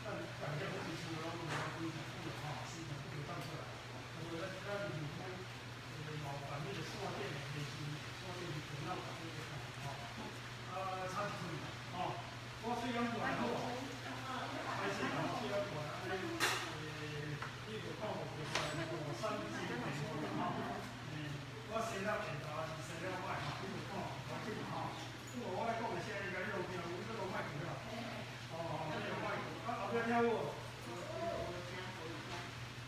咱大家好似厝攏有規矩吼，時間不放出來。啊，所以咱就是講，麻煩迄個線頂的電視，線頂的電腦大家來看吼。啊，差一寸吼，我喙罨過來好無？歹勢啦，喙罨過來，按呢，你無看無袂使，五三七八吼。我生了電頭是生了歹吼，你無看無要緊吼。不過我咧講的聲應該你攏聽有，你攏莫去啦。哦，你攏莫去。啊，後壁聽有無？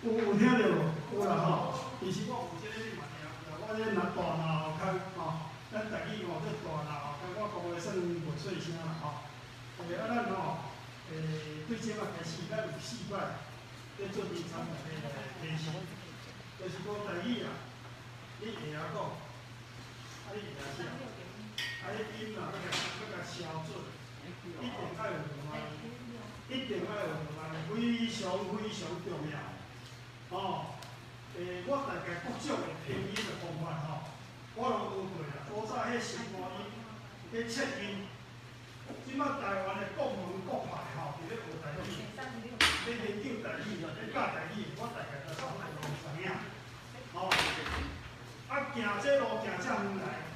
有聽著無？有啦吼。其實我有這個你嘛聽有啦。我這若大鬧空吼，咱台語吼叫大鬧空，我講話算袂細聲啦吼。啊，咱吼，對這擺開始，咱有四擺咧做臨場內的練習，就是講台語啊，你會曉講，啊你會曉寫，啊你音啊欲共敲準，一定愛有羅馬字，一定愛有羅馬字，非常非常重要。哦，我大概各種的拼音的方法吼，我攏學過啦。古早彼新歌音，彼切音，這擺台灣的各門各派吼，佇咧學台語，咧研究台語，咧教台語，我大概都差不多攏知影。吼，啊，行這路行遮遠來，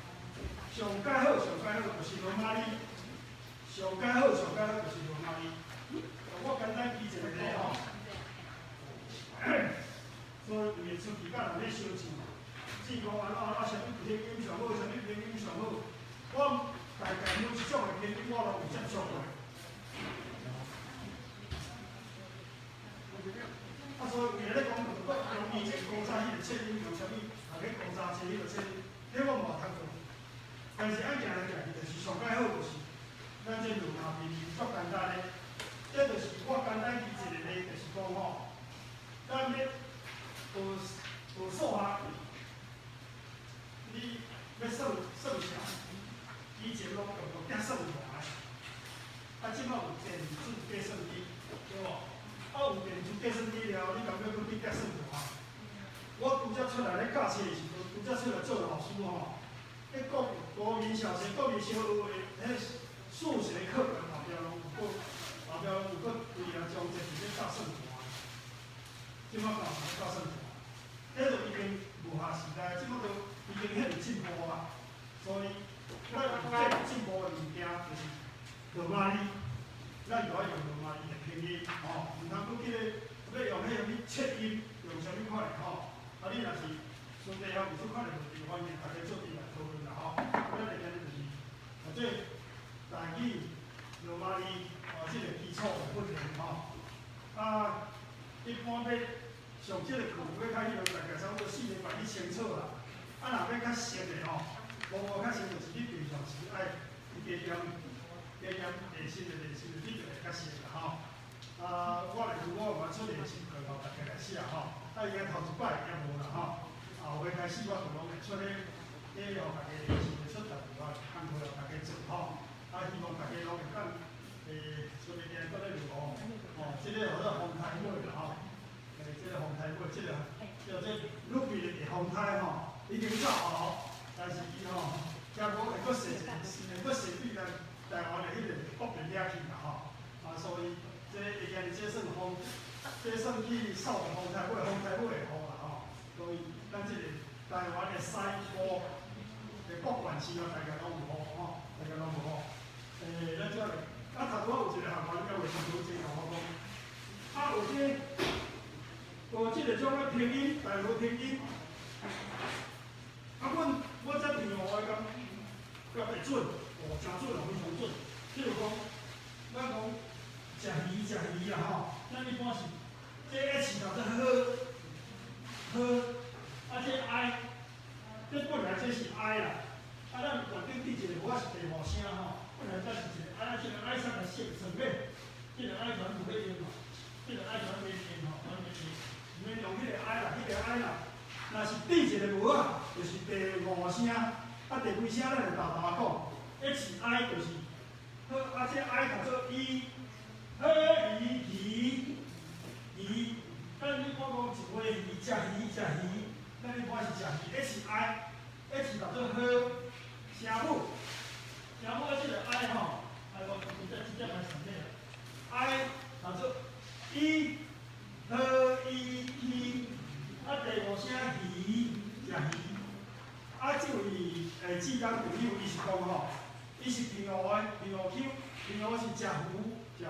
上蓋好上蓋好就是羅馬字，上蓋好上蓋好就是羅馬字。我簡單舉一個例吼。所以為出去佮人咧相爭，只講按怎按怎，啥物拼音上好，啥物拼音上好，我大概每一種的拼音我攏有接觸過。啊，所以有人咧講，就是講用以前古早彼個切音用啥物，啊去古早切彼個切音，彼我嘛有讀過。但是按行來行去，就是上蓋好就是咱這羅馬拼音足簡單的。這就是我簡單舉一個例，就是講吼，咱咧學學數學，你欲算算數，以前攏用用計算盤的，啊，這擺有電子計算機，對無？啊，有電子計算機了後，你敢欲閣去計算盤？我拄才出來咧教冊的時陣，拄才出來做老師吼，咧國國民小學、國民小學的彼數學課本後壁攏有閣，後壁攏有閣規個章節佇咧教算盤。這擺教啥教算盤？彼就已經無合時代，這擺都已經遐爾進步啊。所以，咱有這進步的物件，就是羅馬字，咱就愛用羅馬字的拼音，吼，毋通閣去咧欲用彼啥物切音，用啥物款的吼。啊，你若是私底下有這款的問題，歡迎大家做陣來討論啦吼。咱來今日就是，啊，這台語羅馬字，哦，這個基礎的訓練吼。啊，一般欲上這個課欲較彼落，大概差不多4禮拜你清楚啦。啊，若欲較熟的吼，無無較熟就是你平常時愛加減加減練習的練習的，你就會較熟啦吼。啊，我來我嘛出練習課予大家來寫吼。啊，伊個頭一擺也無啦吼。後尾開始我就攏會出咧，咧予大家練習會出代誌，工課予大家做吼。啊，希望大家攏會當順利行過咧路吼。哦，這個號做風颱尾啦吼。這個風颱尾，這個叫做魯比的風颱吼，已經走啊，但是伊吼，遮閣會閣踅一會閣踅對咱台灣的彼個北邊遐去啦吼。啊，所以這會今日這算風，這算去掃著風颱尾，風颱尾的雨啦吼。所以咱這個台灣的西部的各縣市啊，大概攏有雨吼，大概攏有雨。咱這來，啊，頭拄仔有一個學員甲衛生組織共我講，啊，有這個，學這個種的拼音，大陸拼音。啊，阮我才聽我感覺會準，哦，誠準哦，非常準。譬如講，咱講食魚食魚啦吼，咱一般是這 H 讀做呵呵，啊這 I，這本來這是 I 啦，啊咱內頂佇一個無仔是第五聲吼，本來這是一個 I，啊這個 I 煞來算算免，這個 I 全無欲用嘛，這個 I 全免用吼，全免用，毋免用彼個 I 啦，彼個 I 啦。若是佇一個無仔，就是第五聲，啊第幾聲咱會沓沓講，H I 就是好，啊這 I 讀做 E，好魚魚魚，咱一般講一尾魚食魚食魚，咱一般是食魚，H I，H 讀做好，聲母，聲母啊這個 I 吼，哎我直接直接來算咧，I 讀做間朋友，伊是講吼，伊是平湖的，平湖鄉，平湖是食魚，食魚，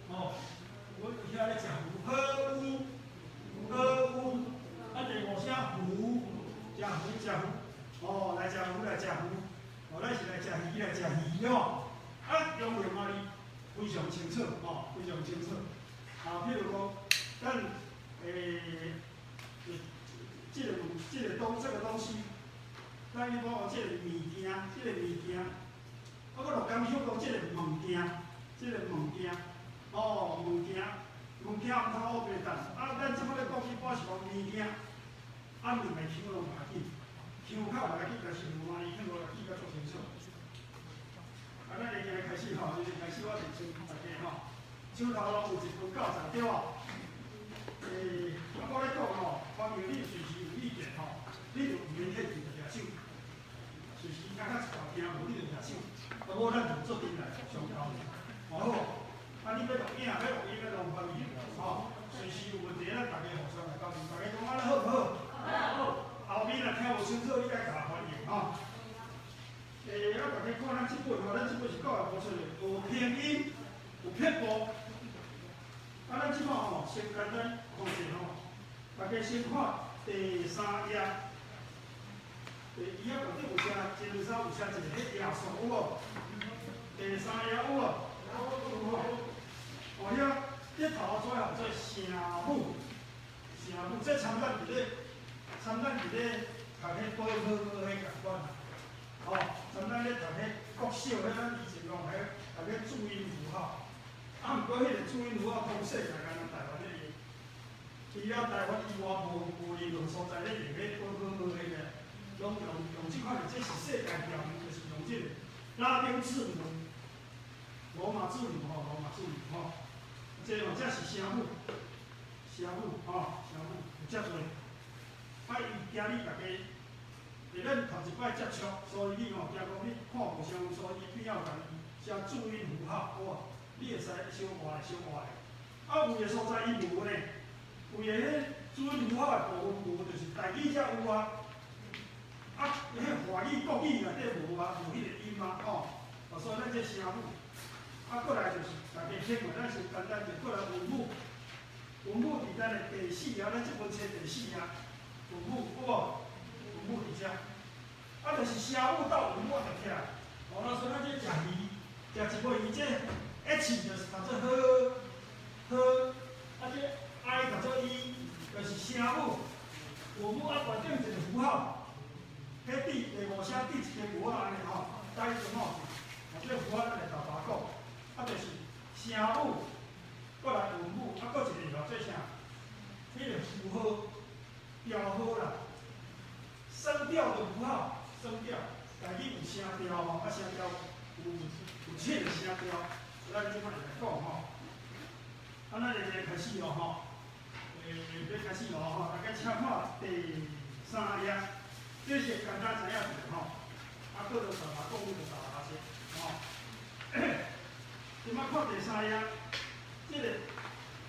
吼，阮遐咧食魚，好有，好有，啊第五聲魚，食魚食魚，哦，來食魚來食魚，哦，咱是來食魚來食魚吼，啊，中文嘛非常清楚，吼，非常清楚。啊，譬如講，咱這個這個東這個東西，咱一般講這個物件，這個物件，啊，我就感受講這個物件，這個物件，哦，物件，物件毋通烏白擲。啊，咱這擺咧講一般是講物件，啊，兩個腔攏無要緊，腔口無要緊，但是羅馬字我記甲足清楚。啊，咱會今開始吼，就是開始我就先大家吼，手頭攏有一本教材對無？啊，我咧講吼，歡迎你隨時有意見吼，你就毋免客氣，就舉手。隨時聽較一道聽無，你就舉手。啊，無咱就做陣來相交流，好無？啊，你欲錄影、欲錄音，攏歡迎，吼。隨時有問題，咱大家互相來交流。大家講按呢好毋好？好。後面若聽無清楚，你愛共翻譯吼。啊，大家看咱這本吼，咱這本是教育部出的，有拼音，有撇步。啊，咱這擺吼，先簡單看者吼，大家先看第三頁。第伊仔內底有寫，一、二、三有寫一個彼頁數有無？第三頁有無？有無？哦，遐這頭主要做聲母，聲母這參咱佇咧，參咱佇咧讀彼保姆語彼仝款啦。吼，參咱咧讀彼國小，彼咱以前講彼讀彼注音符號。啊，毋過彼個注音符號通世界敢若台灣咧用，除了台灣以外，無任何所在咧用彼保姆語彼個，攏用這款的，這是世界標準，就是用這個拉丁字母、羅馬字母吼，羅馬字母吼。這吼，這是聲母，聲母吼，聲母有遮濟。啊，伊驚你逐家，佇咱頭一擺接觸，所以你吼驚講你看無聲母，所以伊必要共伊寫注音符號，好無？你會使小換小換。啊，有的所在伊無呢，有的彼注音符號的部分無，就是台語才有啊。啊，彼華語、國語內底無啊，無彼個音啊，吼。所以咱這聲母，啊，過來就是大家聽過，咱先簡單者過來韻母，韻母佇咱的第四頁，咱這本冊第四頁，韻母有無？韻母佇遮，啊，就是聲母到韻母就起來。哦，那所以咱這食魚，食一尾魚，這 H 就是讀做呵呵，啊這 I 讀做 E，就是聲母。韻母啊，懸頂一個符號，彼佇第五聲佇一個符號按呢吼，帶中吼，啊這個符號咱會沓沓講，啊就是聲母，過來韻母，啊閣一個叫做啥？彼個符號調號啦，聲調的符號，聲調，台語有聲調吼，啊聲調有七個聲調，咱這擺來講吼。啊，咱現在開始咯吼，欲開始咯吼，大家請看第三頁，這是簡單知影者吼。啊，閣就沓沓講，就沓沓說，吼。這擺看第三頁，這個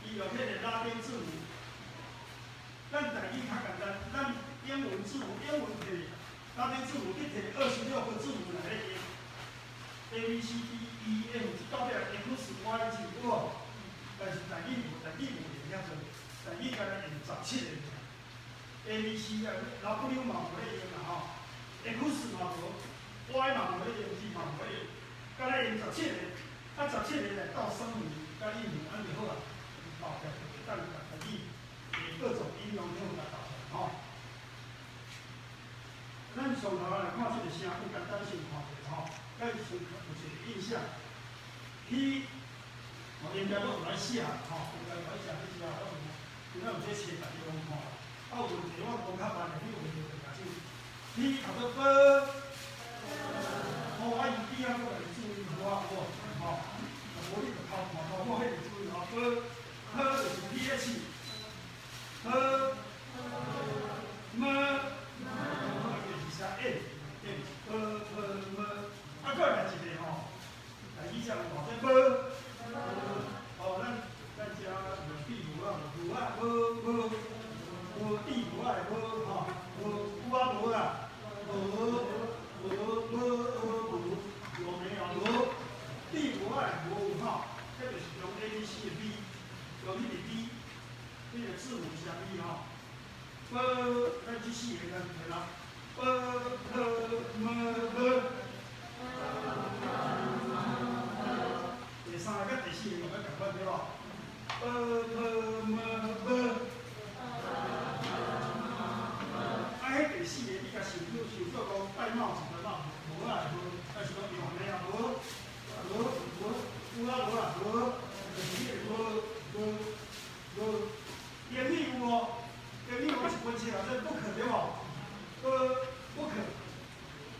伊用彼個拉丁字母，咱台語較簡單，咱英文字母，英文摕拉丁字母，你摕26個字母來咧用，A B C D E F 到尾 X Y Z 有無？但是台語無，台語無用遐濟，台語敢若用17個爾。A B C 啊，W 嘛無咧用啦吼，X 嘛無，Y 嘛無咧用，Z 嘛無咧用，敢若用十七個，啊十七個來鬥聲母佮韻母，按呢就好啊，鬥起來就會當共台語的各種音攏好共鬥出來吼。咱從頭來看這個聲母，簡單先看者吼，咱先有一個印象。P，哦，應該攏有來寫吼，應該有來寫，你知影我有，今仔有這冊大家攏看。啊，有問題我講較慢的，你有問題就舉手。P 讀做波，吼，啊伊邊仔閣來注音符號有無？吼，啊無你就偷看偷看彼個注音符號，波，波就是 P H，波，麼，啊就是寫 M，M，波波麼，啊，閣來一個吼，台語才有偌濟無，哦，咱遮有地母啊，有啊，無無無地母啊的無吼，無有啊無啊，無無字母相依吼。b，咱這四個咱摕啦，b p m b。第三個佮第四個嘛欲仝款對無？b p m b。啊，彼第四個你共想做想做講戴帽子的帽子，無啊無，還是講用的啊無，無無有啊無啊無，就是彼個無無無。英語有哦，英語我一本冊啊，這 book 對無？book。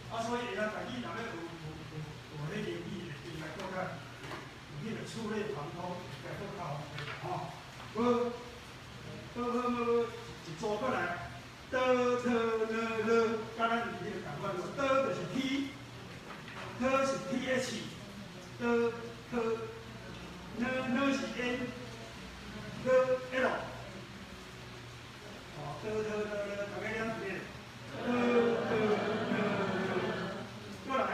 啊，所以會曉家己若欲學學學學彼英語，會應該閣較有彼個觸類旁通，應該閣較方便吼。b b p m b 一組過來，d t n l，佮咱彼個仝款無？d 就是 T，T 是 TH，d T N N 是 N，L L。哦，d t n l，大家念一遍。d t n l，過來，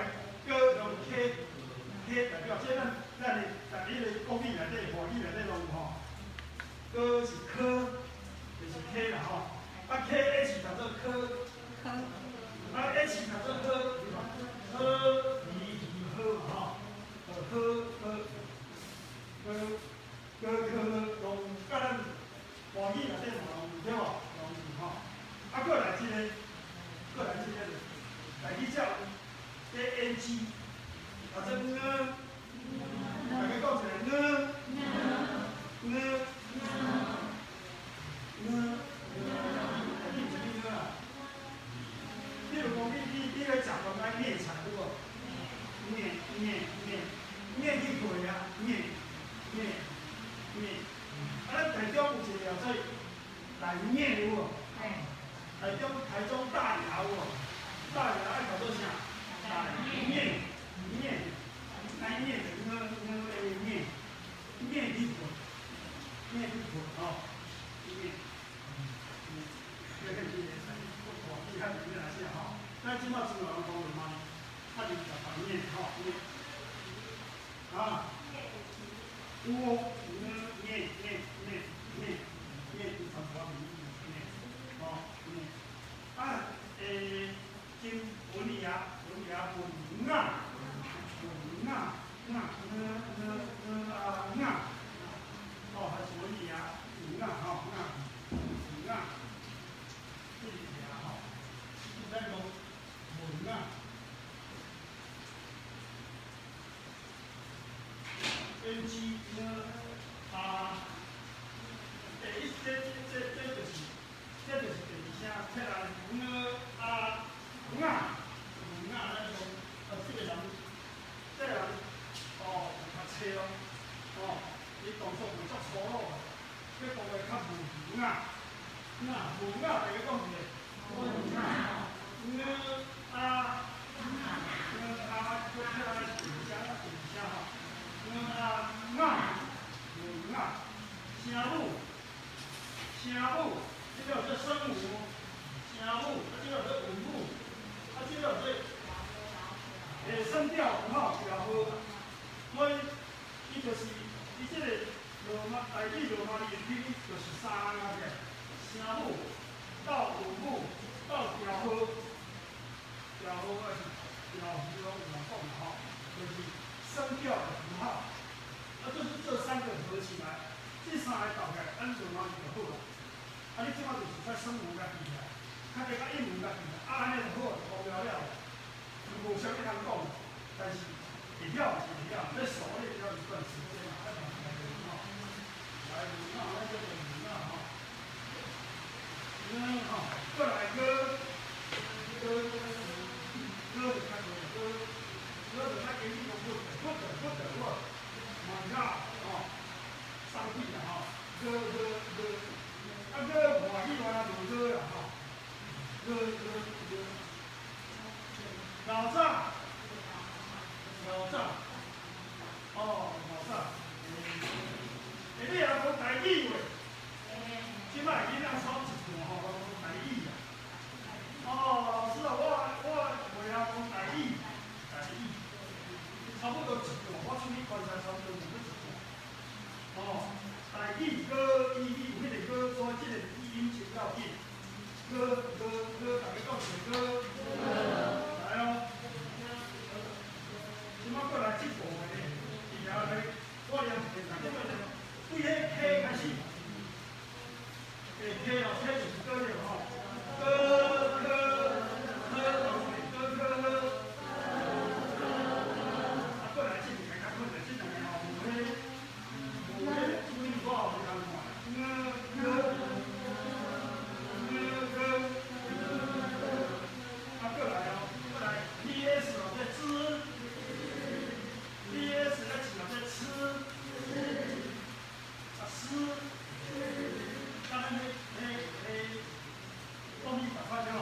哥用 K，K 代表這咱咱的在彼個國語內底、華語內底攏有吼。哥是科，就是 K 啦吼。啊 K H 讀做科，啊 H 讀做呵，呵離呵嘛吼，呵呵哥哥科攏佮咱華語內底嘛攏有對無？攏有吼。啊，過來這個，過來這個，台語才有這 N G，讀做呢，大家講一下呢，呢，呢，台語有啥物呢啊？比如講你咧食飯愛捏菜對無？捏捏捏捏去過啊，捏捏捏。啊，咱台中有一個叫做大捏有無？台中大雅有無？大雅愛讀做啥？大捏捏，愛捏的呢呢的捏，捏去過，捏去過吼，捏。這個是華語較明來寫吼，咱這擺主要攏講羅馬，較就食飯捏吼捏。啊，有哦，呢捏捏捏捏捏，有差不多捏，吼捏。啊，真文雅，文雅文雅，文雅，雅，呢呢呢啊雅，哦，還是文雅，文雅吼雅，文雅，這是雅吼，咱講文雅。N G N 啊，第一，這就是第二聲，起來呢啊雅，雅咱講啊，這個人哦有較切咯，哦，伊動作有足粗魯，這講話較文雅，雅文雅，大家講一下，文雅，呢啊呢啊，閣起來是第二聲，第二聲吼。呢啊雅，文雅，聲母，聲母，這個叫做聲母，聲母，啊，這個叫做韻母，啊，這個叫做聲調符號調號。所以，伊就是伊這個羅馬台語羅馬字的拼音就是三個嘅，聲母到韻母到調號，調號還是調符攏有人講啦吼，就是聲調的符號。啊，就是這三個合起來，這三個鬥起來，按羅馬字就好啦。啊，你這擺就是使聲母共記起來，較濟共韻母共記起來，啊，按呢就好，就無聊了。無啥物通講，但是會曉是會曉，咧數咧會曉一段時間嘛，啊，來吼，來文雅，咱叫做文雅吼。嗯吼，過來哥，哥，哥就較多，哥，哥就較英語講 good good good 好，my God 吼，上帝啦吼，哥哥哥，啊哥華語原來無哥啦吼，哥哥哥。老早，老早，哦，老早，欸，你若講台語話，這擺囡仔少一半吼，攏講台語啊。哦，老師啊，我袂曉講台語，台語，差不多一半，我出去觀察差不多有一半。哦，台語閣英語有彼個閣，所以這較緊。哥哥哥，大家講一個哥。來哦。這擺過來這部分呢，佇遐來，我念一下，大家對彼 K 開始。欸，K 哦，K 就是哥對吼。哥科呵，哥科呵。啊，過來這兩個較困難，這兩個吼無彼無彼注意我有通看。ng 哥 ng 哥。啊，過來哦，過來 P S 哦，這滋，P S H 哦，這吃，啊絲，啊咱彼彼彼講你共款對無？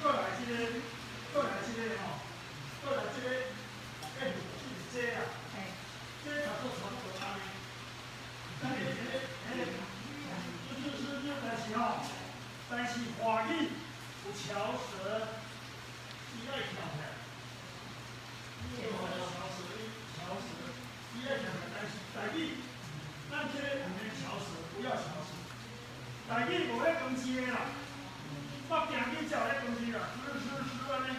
過來這個，過來這個吼，過來這個 F 就是這啊，這讀做差不多按呢。咱個彼彼，就是就是，但是吼，但是華語有翹舌，伊愛翹起來。對無？翹舌，翹舌，伊愛翹起來，但是台語，咱這個毋免翹舌，不要翹舌。台語無彼光字的啦，北京語才有彼光字啦，是是是按呢。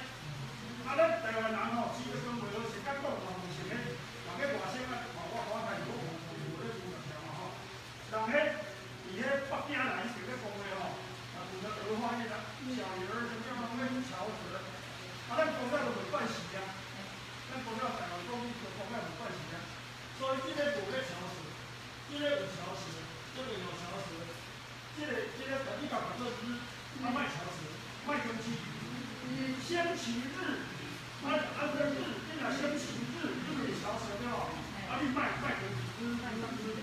啊，咱台灣人吼，只個講袂好勢，甲講嘛毋是彼，人彼外省啊，我看是無無咧無共調嘛吼。人彼佇彼北京來彼邊咧講話吼，啊，除了德化彼個小魚兒啥物攏咧翹舌，啊，咱講了就袂慣勢啊，咱講了台灣講就講了袂慣勢啊，所以這個無咧翹舌，這個有翹舌，這個有翹舌，這個你共讀做日，啊，莫翹舌，莫囥字，星期日，啊啊這日，你若星期日，你就是翹舌對無？啊，你莫莫囥字，日日日，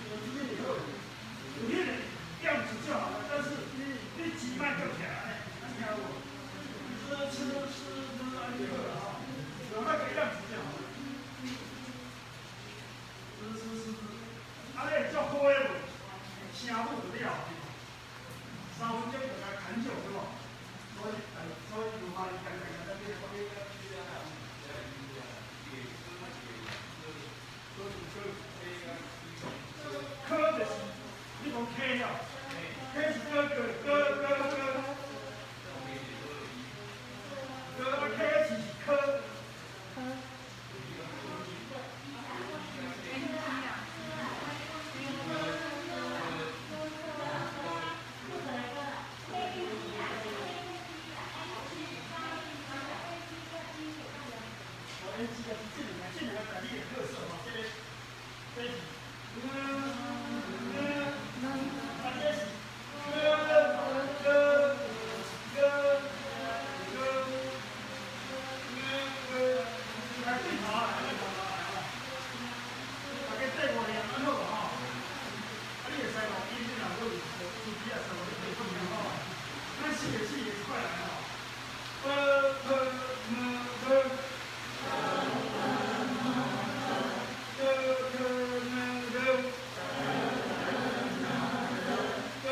有這個就好，有彼個樣子就好了，但是你字莫囥起來，按呢聽有無？吃吃吃吃，按呢就好了吼，有那個樣子就好了。吃吃吃吃，按呢會足好的無？聲母就了，3分鐘就共砍掉對無？所以，所以有嘛簡單簡單，這個這個這個科就是你講 K 哦，K 是哥哥哥哥哥，哥啊 K 是科。科。哦，N G 啊，這兩個這兩個台語的特色吼，這個這是嗯嗯，啊這是哥哥哥哥哥，來對頭啊，來對頭來吼，大家對我念按好無吼？啊，你會使錄音，你若無手機也使錄你對本吼。咱四個四個一塊來吼，b p m b。哥哥們哥，哥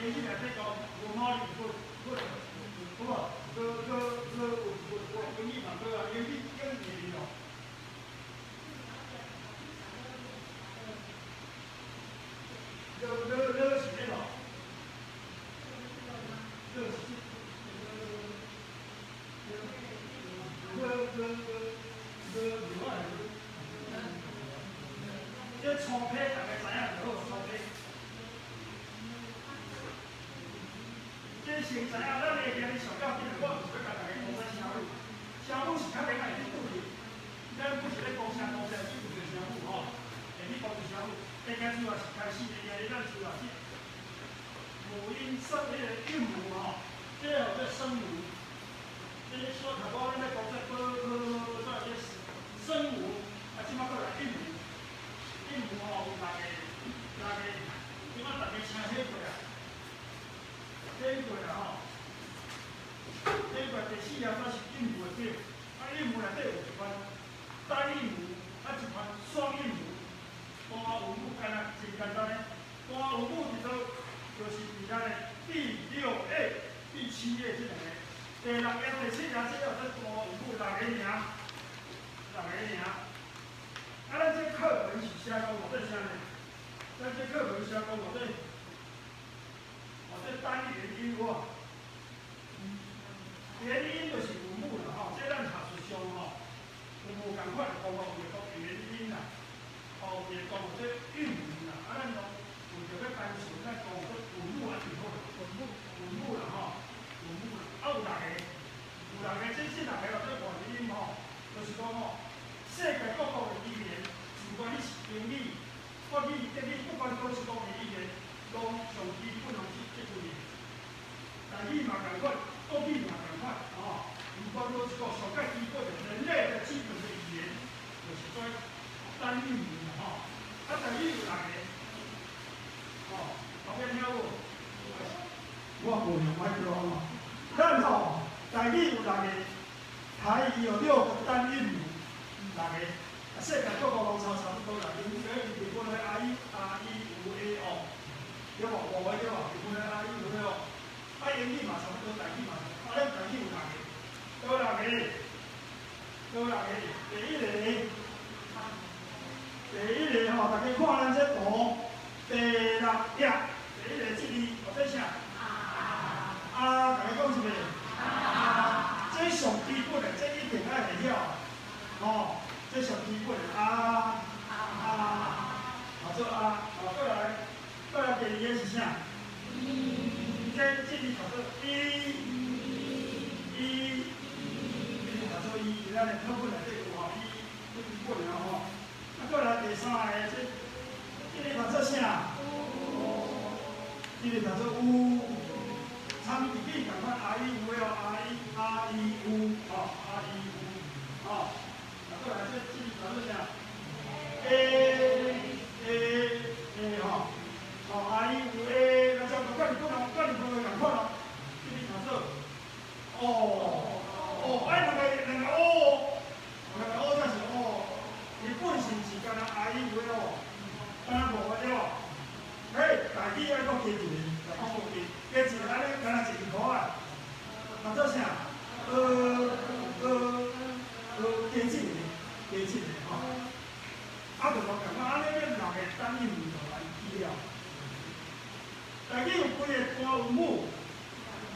英語內底講 good morning good good，好無？good good good good good，英語嘛好啊，英語英語哦。ल ल ल是咩咯？ल是ल ल ल ल我來。這粗體大家知影就好，粗體。這先知影，咱的今日上要緊的，我毋是欲共大家講這聲母，聲母是較免愛去注意。咱不是咧講聲講聲，只有聲母吼，會去講聲母。下個主要是開始，下個咱主要是母音聲彼個韻母吼，這個叫聲母。這個小頭拄咱咧講這波波這個聲母，啊，這擺閣來韻母。韻母吼有六個，六個，這擺大家請寫過來，寫過來吼。寫過來第四頁才是韻母的表，啊，韻母內底有一款單韻母，啊，一款雙韻母。單韻母簡單，真簡單咧。單韻母佇佗，就是佇咱的第六頁、第七頁這兩個。第六頁、第七頁這個叫單韻母，六個爾，六個爾。啊，咱這課本是寫講偌濟啥呢？咱這課本寫講偌濟，偌濟單元音哇。元音就是韻母啦吼，這咱學術上吼，有無仝款的講法，有會講元音啦，吼，有會講這韻母啦，啊，咱攏為著欲單純，咱講這韻母啊就好啦，韻母，韻母啦吼，韻母啦，啊有六個，有六個，這六個叫做元音吼，就是講吼，世界各國的語言，不管你是英語、法語、德語，不管佗一國的語言，攏上基本攏是這幾個。台語嘛仝款，國語嘛仝款，吼，不管佗一國，上蓋基本的人類的基本的語言，就是這單韻母啦，吼。啊，台語有六個，吼，後邊聽有無？我無用麥克風哦。咱吼，台語有六個，台語有六個單韻母，六個。啊，世界各國攏差不多啦。因為日本的 A I A I U A O，對無？五個對無？日本的 A I U A O。啊，英語嘛差不多，台語嘛，啊，咱台語有六個，佗六個，佗六個。第一個，第一個吼，大家看咱這圖，第六頁，第一個這字，或者啥？啊，大家講一遍。啊，這上基本的，這一定愛會曉，吼，這上基本的啊啊，好做啊，好過來，過來第二個是啥？這這字讀做一，一，這字讀做一，咱的課本內底有吼，一，這基本的吼。啊，過來第三個，這這个讀做啥？這個讀做烏，參日語仝款 A I U A O A I A I U 吼，A I U 吼。啊，過來這這字讀做啥？A A A 吼，吼 A I U A，那這樣甲日本人，佮日本人仝款咯。這字讀做哦哦，哎，兩個兩個哦，兩個哦才是哦。日本是毋是敢若 A I U A O？敢若無對無？嘿，台語愛閣加一個，來講加加一個按呢，敢若一字箍仔。讀做啥？呃呃呃，加這個，加這個吼。啊，就無仝款，按呢恁六個單韻母就來記了。台語有幾個單韻母？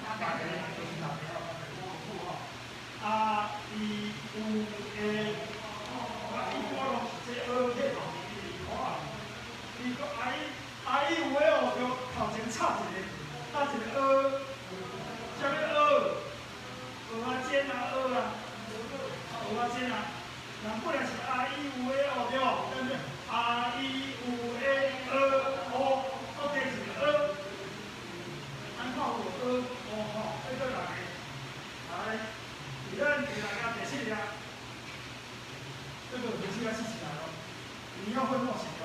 六個，就是六個吼，六個單韻母吼。A I U A，啊，一般攏是這蚵體頭前一字箍仔。伊閣 A I A I U A O 就頭前插一個，插一個蚵，啥物蚵？蚵仔煎啊，蚵啊，蚵仔煎啊。人本來是 A I U A O 對無？對不對？A I U A 蚵O，閣加一個蚵。按看有無蚵O吼？這個六個，來，佇咱第六頁第七頁，這個回去要記起來哦。你要會默寫哦。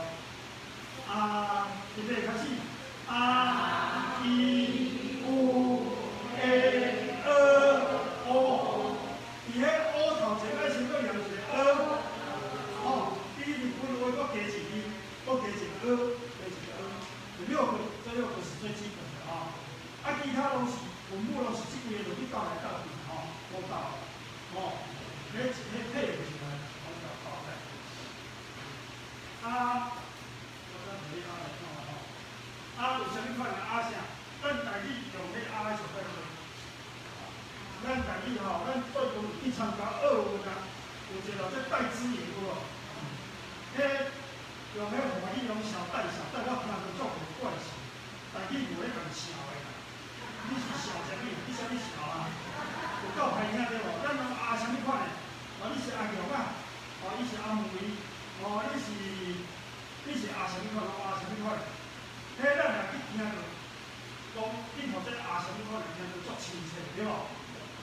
啊，預備開始。A I U A E O，佇彼 O 頭前愛先閣連一個蚵，吼，比日本話閣加一字，閣加一個蚵，加一個蚵，六個，這六個是最基本的啊。參加奧運啊，有一個這戴資穎有無？彼用彼華語攏小戴小戴，我聽著足無怪事，台語無咧共笑的啦。你是笑啥物？你啥物笑啊？有夠歹聽對無？咱攏阿啥物款的？哦，你是阿玉啊？哦，你是阿梅？哦，你是阿啥物款？阿啥物款？彼咱若去聽著，講恁予這阿啥物款的聽著足親切，對無？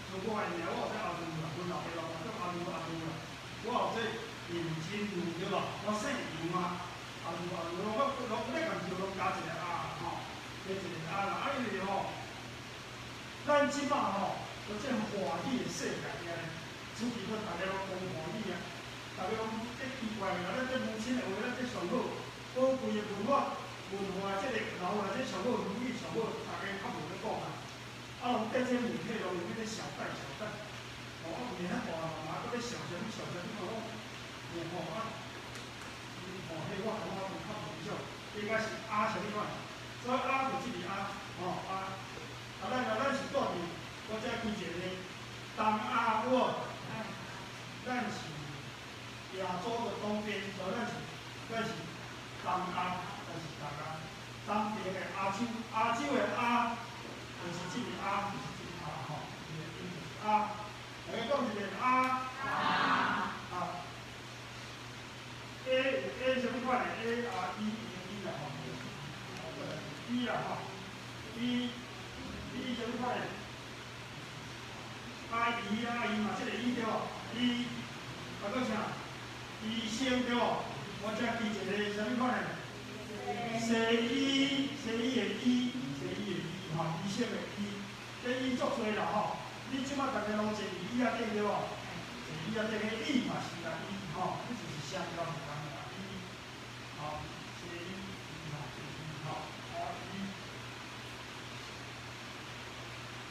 像我的名，我有這阿如啦，阮老爸老母叫阿如阿如啦，我有這尹金如對無？我姓楊啊，阿如阿如，我攏咧共叫攏加一個阿吼，加一個阿啦，啊因為吼，咱這擺吼，佇這華語的世界遐咧，主持閣逐家攏講華語啊，逐家攏這奇怪啦，咱這母親的話，咱這上好寶貴的文化，文化這個留來這上好母語上好，逐家較無咧講啊。啊，攏缀這媒體攏用彼個小戴小戴，哦，啊有影遐大嘛，閣咧笑啥物笑啥物，我講，吼啊，吼，彼我感覺有較無少，應該是阿啥物款，所以阿就這個阿，吼阿，啊咱啊咱是住佇，我這記一個東亞有無？咱是亞洲的東邊，所以咱是東亞，咱是東亞，東邊的亞洲，亞洲的亞。就是這個阿，就是這個阿吼，這個音就是阿。大家講一遍阿。啊。A 有 A 啥物款的？A R E E 啦吼。E 啦吼。E E 啥物款的？阿姨阿姨嘛，這個 E 對無？E 啊，閣啥？醫生對無？我這記一個啥物款的？西醫，西醫的醫，西醫的醫。吼，醫生的醫，這醫足濟啦吼。你這擺逐家攏坐佇椅仔頂對無？坐椅仔頂，彼椅嘛是啦，醫吼，彼就是聲調毋仝啦，醫，吼，西醫，醫吼，醫吼，啊醫。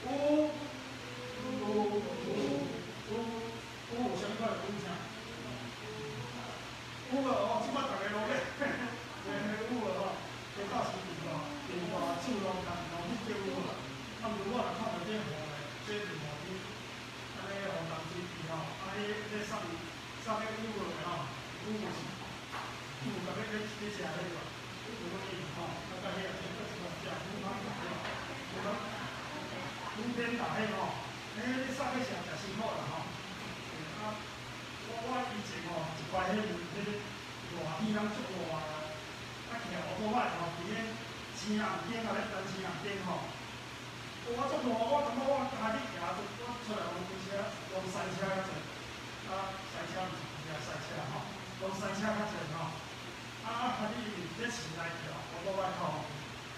有有有有有啥物款的有啥？有無哦，這擺逐家攏咧，咧有無吼？這倒是電話，電話手攏共攏去叫有無？啊，毋過我若看著這雨咧，這電話機，按呢予人追去吼，啊，彼咧送送彼有無的吼？有是有甲咧咧咧食彼個，有啥物吼？啊，甲彼個這閣一個食牛排對無？牛牛鞭打彼吼，彼咧送彼食誠辛苦啦吼。啊，我以前吼一擺彼彼個熱天人足熱啊，啊騎烏托擺吼，佇咧青紅頂啊咧等青紅燈吼。我足熱，我感覺我家己行，我出來用開車，用賽車較濟，啊，賽車毋是開車，賽車吼，用賽車較濟吼。啊啊，家己佇咧市內騎烏托擺吼，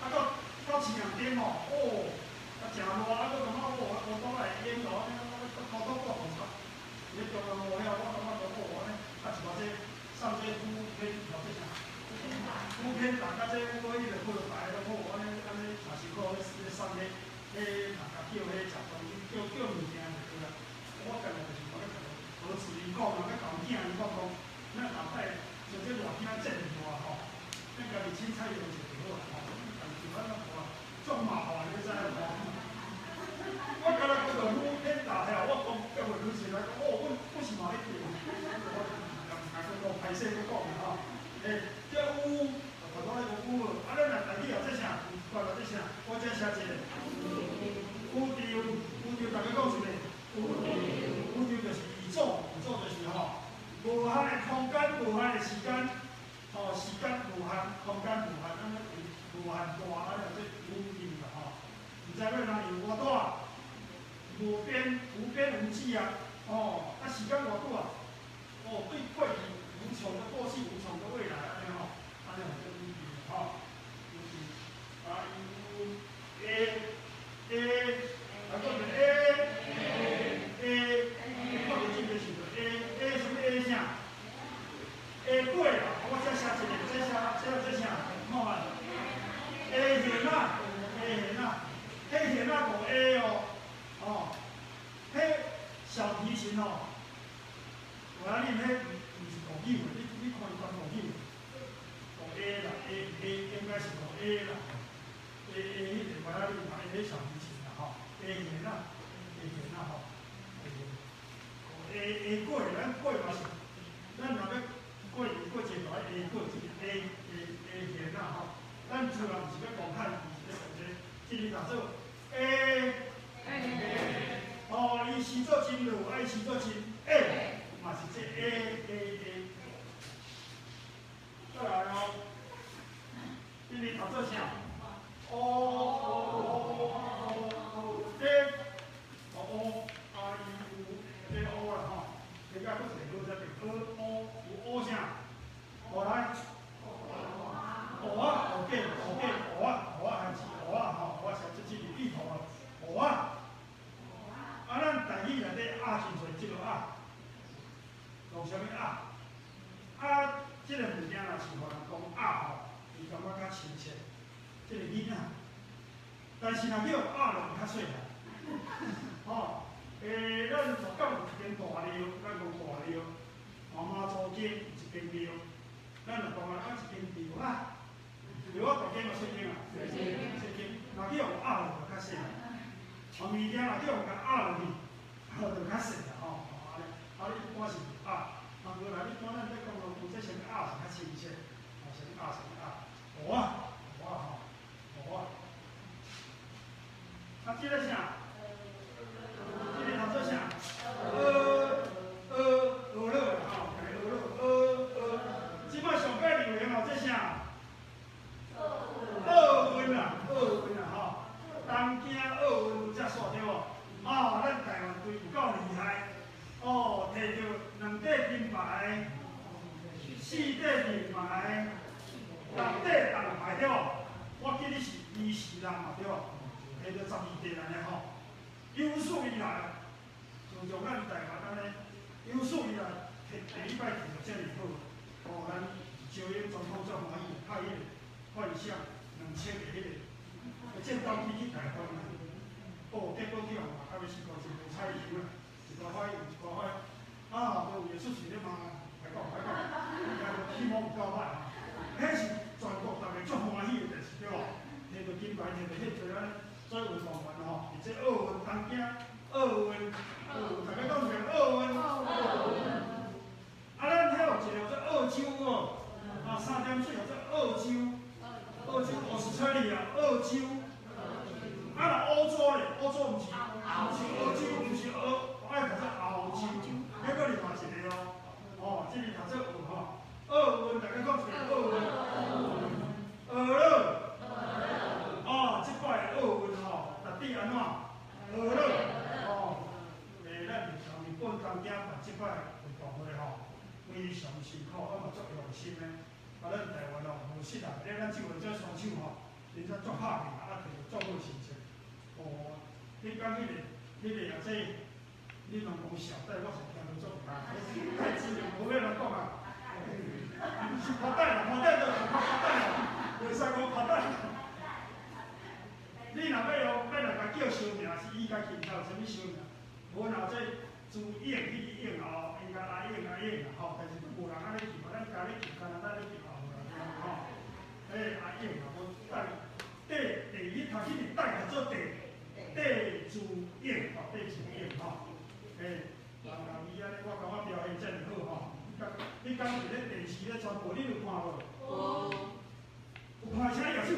啊到到青紅燈吼，哦，啊誠熱，啊閣感覺哦，烏托擺會淹到按呢，我頭拄過紅線。佇咧中央路遐，我感覺講哦，按呢，啊一寡這送這五天吼，這啥？五天大家這五個月就好，大家攏好，按呢按呢，也是靠咧送彼。彼人甲叫彼食飯，叫叫物件就對啦。我家己就是講咧，何子伊講啊，佮舊囝伊講講，咱後擺像這熱天這熱吼，咱家己凊彩用者就好啦吼。家己就安怎看，足麻煩，你知無？我敢若講到五天大遐，我講甲袂女士來講，哦，阮阮是嘛咧叫，我毋敢閣講，歹勢閣講啦吼。欸，這有，頭拄咧講有無？啊，咱若台語後這啥？有一寡這啥？我這寫一個。宇宙，宇宙，大家講一遍。宇宙，宇宙就是宇宙，宇宙就是吼，無限的空間，無限的時間，吼，時間無限，空間無限，按呢無限大，按呢這宇宙啦吼。毋知欲哪裡有偌大，無邊無邊無際啊，哦，啊時間偌久啊，哦，對過去無窮的過去，無窮的未來，按呢吼，按呢叫宇宙吼，宇宙，啊 U A A，來講一個 A A，看著這個是著 A A 啥物 A 啥？A 過啦，我這寫一個，這寫這這啥？看覓？A 弦仔，A 弦仔，彼弦仔五 A 哦，哦，彼小提琴哦，下過，咱過嘛是，咱若欲過年過節就愛下過，這個下下下弦啊吼。咱自然毋是欲講漢字，是咧講這個，這字讀做下。哦，伊寫做真落，啊伊寫做真下，嘛是這下下下。再來哦，這字讀做啥？哦哦哦哦，這哦啊伊有這個烏啦吼，這個閣一個好在對，烏烏有烏啥？烏來，烏仔，烏雞，烏雞，烏仔，烏仔還是烏仔吼？烏仔是這這字意頭啊，烏仔。啊，咱台語內底鴨真濟，這個鴨，講啥物鴨？啊，這個物件若是予人講鴨吼，伊感覺較親切，這個囡仔。但是若叫鴨就較細漢，吼，咱鹿港有一間大廟，咱講大廟，媽媽祖間有一間廟，咱若講啊，啊一間廟仔，廟仔大間嘛細間啊？細間，若叫鴨就較細漢，啊物件若叫共鴨落去，啊就較細啦吼，按呢，啊你一般是鴨，啊無啦，一般咱咧講有這啥物鴨是較親切，啊啥物鴨啥物鴨，芋仔，芋仔吼，芋仔。啊，這個啥？這個讀做啥？學學樂吼，家學樂，學學。這擺上蓋流行哦，這啥？奧運啊，奧運啊吼！東京奧運才煞對無？啊，咱台灣隊有夠厲害，哦，摕著兩塊金牌，四塊銀牌，六塊銅牌對無？我記得是20人嘛對無？摕著12塊安呢吼，有史以來，自從咱台灣按呢，有史以來摕第一擺摕著遮爾好，哦，咱小英總統足歡喜，派彼個幻象2000個彼個戰鬥機去台灣啊，哦，結果去予罵甲欲死，真無彩球啦，一寡反應一寡反應，啊，無有的出喙咧罵，歹講歹講，希望有夠歹吼，彼是全國逐个足歡喜的代誌對無？摕著金牌，摕著彼濟按呢。所以運動員吼，佇這奧運東京奧運，奧運，逐家講一下奧運。啊，咱遐有一個叫做澳洲無？啊，三點水叫做澳洲，澳洲 Australia，澳洲。啊，若歐洲咧，歐洲毋是，毋是澳洲，毋是澳，愛讀做澳洲，彼閣另外一個哦。哦，這個讀做澳吼。奧運，逐家講一下奧運。學樂。哦，這擺奧運吼，到底按怎？學樂，哦，咱日本東京辦這擺運動會吼，非常辛苦，啊嘛足用心的。啊，咱台灣哦，無失啦，咧咱這回這選手吼，真正足拍拼啊，摕著足好成績。哦，你講彼個啊，這，你攏講小戴，我是聽無足啊，太自然無欲來講啊。是拍帶啦，拍帶就拍拍帶啦，袂使講拍帶。你若欲用，欲來共叫相名，是伊家己毋知有啥物相名。無若這朱英、彼個英哦，應該阿英阿英啦吼，但是無人按呢叫，咱家咧叫，加拿大咧叫也無人聽吼。欸，阿英啊，無戴戴第一頭彼個戴叫做戴戴朱英吼，戴朱英吼。欸，人人伊按呢，我感覺表現遮爾好吼。你敢佇咧電視咧傳播，你有看無？有。有看請舉手。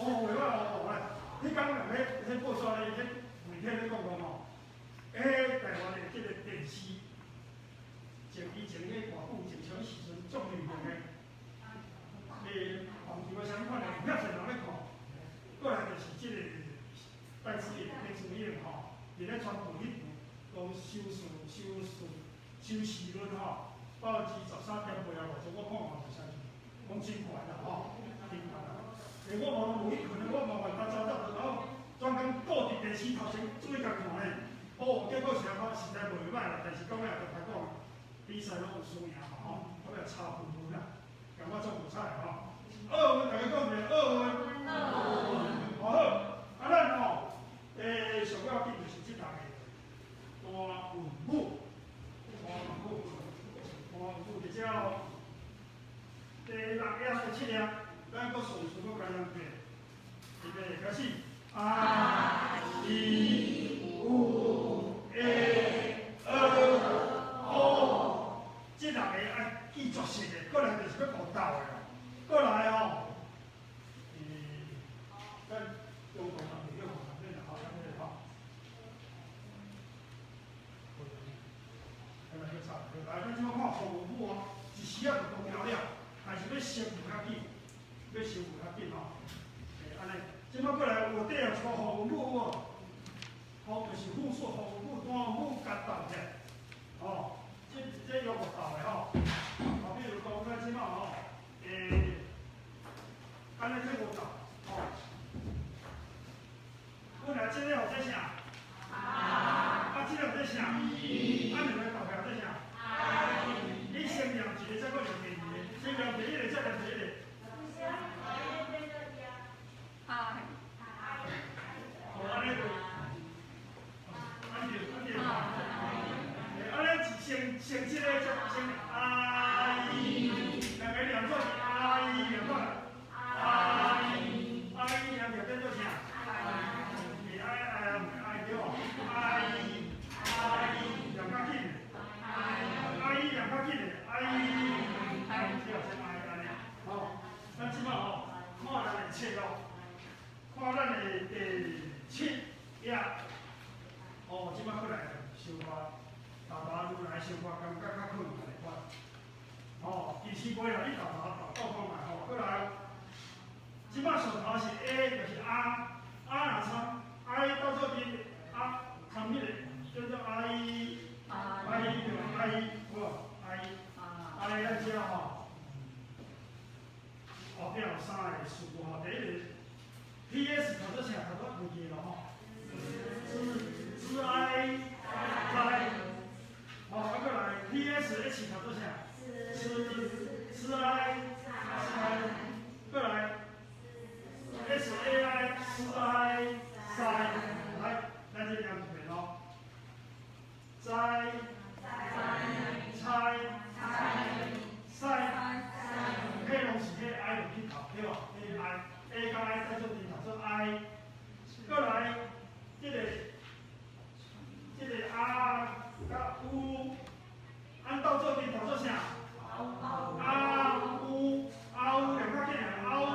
哦，袂歹哦，來。彼工人咧，彼報紙咧，彼媒體咧講講吼，欸，台灣的這個電視，前以前咧偌久，前啥物時陣足流行的，欸，棒球啊啥物款的，有遐濟人咧看。過來就是這個戴資穎、戴資穎吼，佇咧傳播彼部講收視、收視、收視率吼，13.8%啊，偌濟，我看嘛是啥物，講真懸啦吼，真懸啦。欸，我嘛攏無去困，我嘛嘛逐早早就後，專工顧佇電視頭前注意共看咧。哦，結果是安怎實在袂歹啦，但是講了就歹講，比賽攏有輸贏嘛吼，我也差分分啦，感覺足無彩吼。奧運，逐家講一下奧運。好，啊咱吼，上要緊就是這堂的單韻母，單韻母，單韻母佇遮哦，第六頁第七頁。咱閣順序閣共念一遍，預備開始。A、I、U、E、O、時仔就講了了，但是欲熟無較緊，欲熟無較緊吼。欸，按呢，這擺過來有底有一個復文母有無？吼，就是複數復文母單母共鬥起來，吼，這用無鬥的吼。啊，比如講咱這擺吼，欸，按呢這無鬥，吼。本來這個號做啥？啊，這個號做啥？啊，兩個鬥起來做啥？你先念一個，再閣念第二個，先念第一個，再念第一個。愛。哦，按呢就，按對，按對。欸，按呢先先這個，再先 I，兩個念做 I，念做 I，I 念就變做啥？欸，I I I 對無？I I 念較緊的，I 念較緊的，I，對，先 I 按呢，吼，咱這擺吼，看咱的冊咯，看咱的第七頁，哦，這擺過來小可，沓沓愈來小可感覺較困難的款。吼，其實袂啦，你沓沓沓倒看覓吼，過來，這擺上頭是 A，就是 A，A 若參 I 鬥做陣，A 參彼個叫做 I，I 對無？I 有無？I，I 咱遮吼，後壁有三個詞吼，第一個 P S 讀做啥？讀做忘記咯吼。Z Z I 在，吼，啊過來 P S H 讀做啥？S S I 塞，過來 S A I S I 塞，來，咱這念一遍咯。在猜塞，彼攏是彼 I 落去頭，對無？彼 I A 佮 I 再做陣讀做 I，過來這個 A 佮 U，按鬥做陣讀做啥？A U 阿 U 念較緊的，阿 U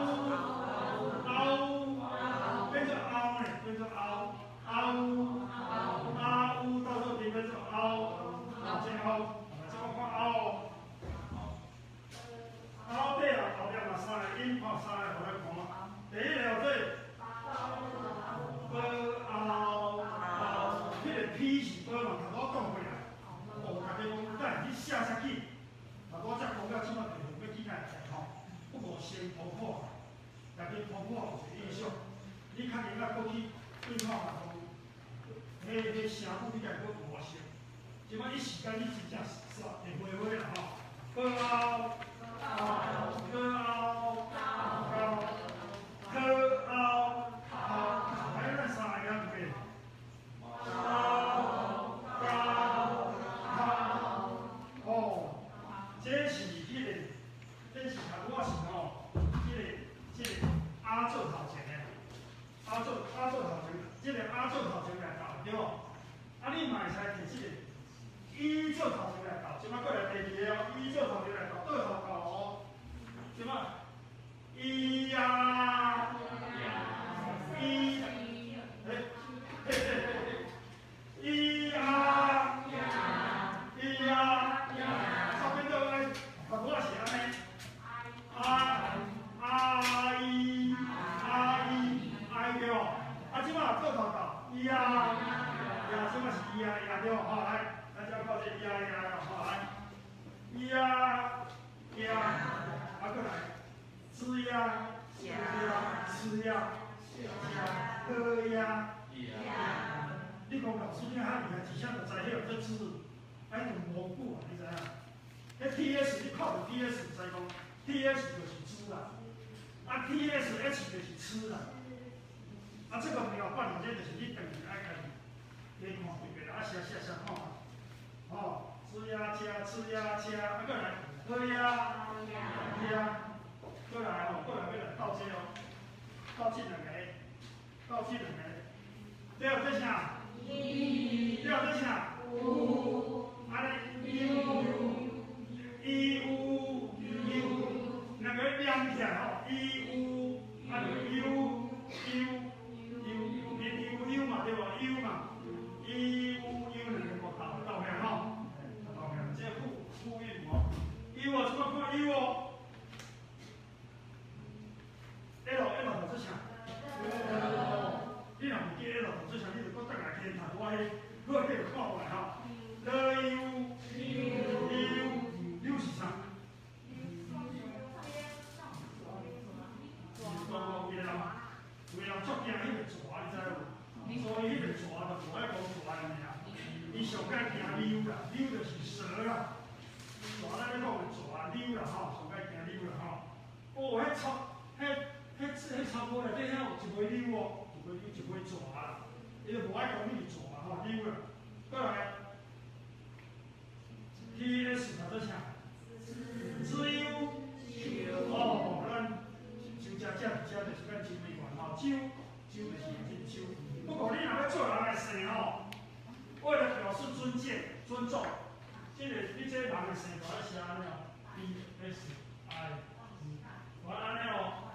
阿 U 變做凹呢，變做凹阿 U 阿 U 鬥做陣變做凹，啊這凹，這我看凹。凹底啊，後壁嘛三個音，吼，三個予咱看。第一個號做波凹凹，彼個 P 是波嘛，頭拄仔講過啦。哦，大家講，等下你寫遮緊，頭拄仔才講到這擺地方，欲記來吼，不過先塗破，大家塗破有一個影響。你較緊仔過去對看嘛，講，彼聲母你家閣有偌熟？這擺一時間你真正煞會花花啦吼。波凹高高高凹凹，來咱三個念一遍。凹高頭，哦，這是彼個，這是頭拄仔是吼，這個 A 做頭前的，A 做 A 做頭前，這個 A 做頭前來鬥，對無？啊，你嘛會使提這個 E 做頭前來鬥，這擺過來第二個哦，E 做頭前來鬥，倒頭鬥哦，這擺 E 呀，E，欸，嘿嘿嘿，E 呀，E 呀，煞變做按呢，頭拄仔是按呢，A I I I 對無？啊，這擺倒頭鬥，E 呀，呀，這擺是 E 呀呀對無？好來，咱這靠這 E 呀呀，好來，E 呀呀，啊過來，Z 呀，呀，吃呀，喝呀，你講老師你較厲害，一聲就知彼個做字，愛用無久啊，你知影？彼 T S 你看著 T S 知講，T S 就是字啦，啊 T S H 就是吃啦，啊這個沒有辦法，這就是你長期愛家己加看幾遍，啊寫寫寫看覓，吼，Z 呀加吃呀加，啊過來喝呀呀，過來吼，過來欲來鬥這哦，鬥這兩個，鬥這兩個，對號做啥？對號做啥？按呢 U E U U，兩個連起來吼，E U，啊就 U U U，你 U U 嘛對無？U 嘛，E U U 兩個無鬥鬥起來吼，鬥起來，這複複音無？U 啊，這擺過來 U 哦，L L 讀做啥？你若毋記 L 讀做啥，你就閣轉來去讀我彼，我繼續看落來吼。L U U U 是啥？講有的人，有的人足驚彼個蛇，你知無？所以彼個蛇就無愛講蛇的名，伊上蓋驚溜啦，溜就是蛇啦。蛇咱咧講的蛇溜啦吼，上蓋驚溜啦吼。哦，彼草，彼、彼、彼草坡內底遐有一尾溜哦，一尾溜一尾蛇啦，伊就無愛講你是蛇吼，溜啦。過來，T S 讀做啥？自由。哦，咱周家遮遮就是咱周美元吼，周周就是這個周。不過你若欲做人的姓吼，為了表示尊敬、尊重，這個你這個人的姓就愛寫按呢哦，B S I，我按呢哦。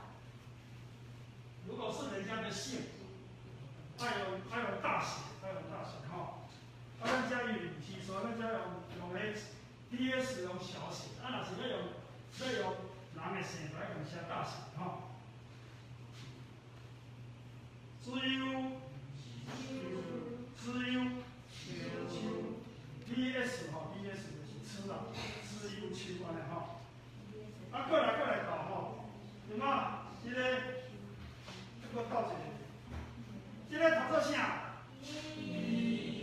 如果是人家的姓，愛用大寫，愛用大寫吼。啊，咱遮伊是說，咱遮用彼 T S 用小寫，啊，若是欲用人的姓，就愛用寫大寫吼。自由，自由，秋，T S 吼，T S 就是吃啦，自由秋按呢吼。啊，過來鬥吼，對嗎？這個，這個鬥一個，這個讀做啥？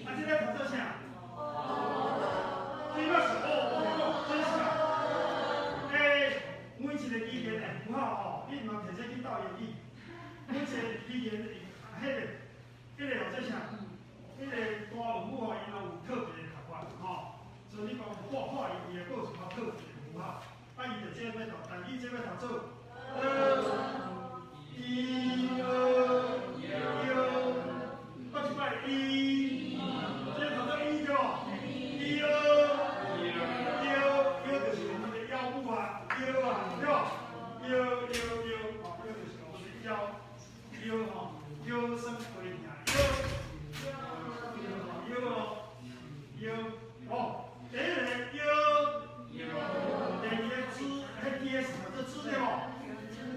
啊，這個讀做啥？這個是哦，真是啊！欸，每一個語言的符號吼，你毋通摕這去鬥英語。每一個語言，彼個叫做啥？彼個大文母吼，伊攏有特別的讀法吼。所以你講畫畫，伊會閣有一寡特別的符號。啊，伊就這欲讀，但伊這欲讀做，呃，一、二、幺，閣一擺一，這個讀做一對無？一、二、腰，腰就是我們的腰部啊，腰啊，對無？腰腰腰，吼，腰就是我們的腰，腰吼，腰酸背疼，腰，腰哦，腰，哦，第一個腰，第二個支，彼 T S 讀做支對無？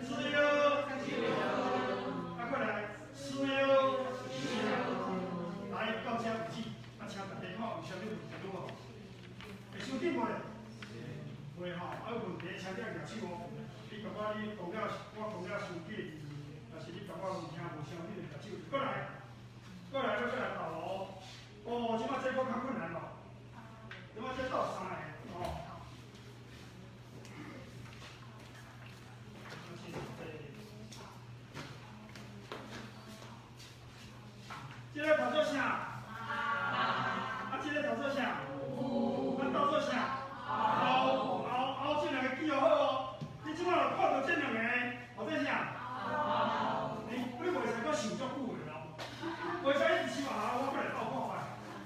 支腰，啊，過來，四腰，來到這為止，啊，請大家看有啥物問題無？會收緊無咧？袂吼，啊有問題請你愛舉手哦。你感覺你講了，我講了傷緊，抑是你感覺有聽無啥，你就舉手。過來，過來，閣過來鬥哦。哦，這擺這閣較困難咯。這擺這鬥三个哦。這個讀做啥？啊，這個讀做啥？啊，鬥做啥？後後後，這兩個記號好哦。你這擺若看著這兩個，學做啥？你袂使閣想足久的咯，袂使一直想啊，我閣來鬥看覓。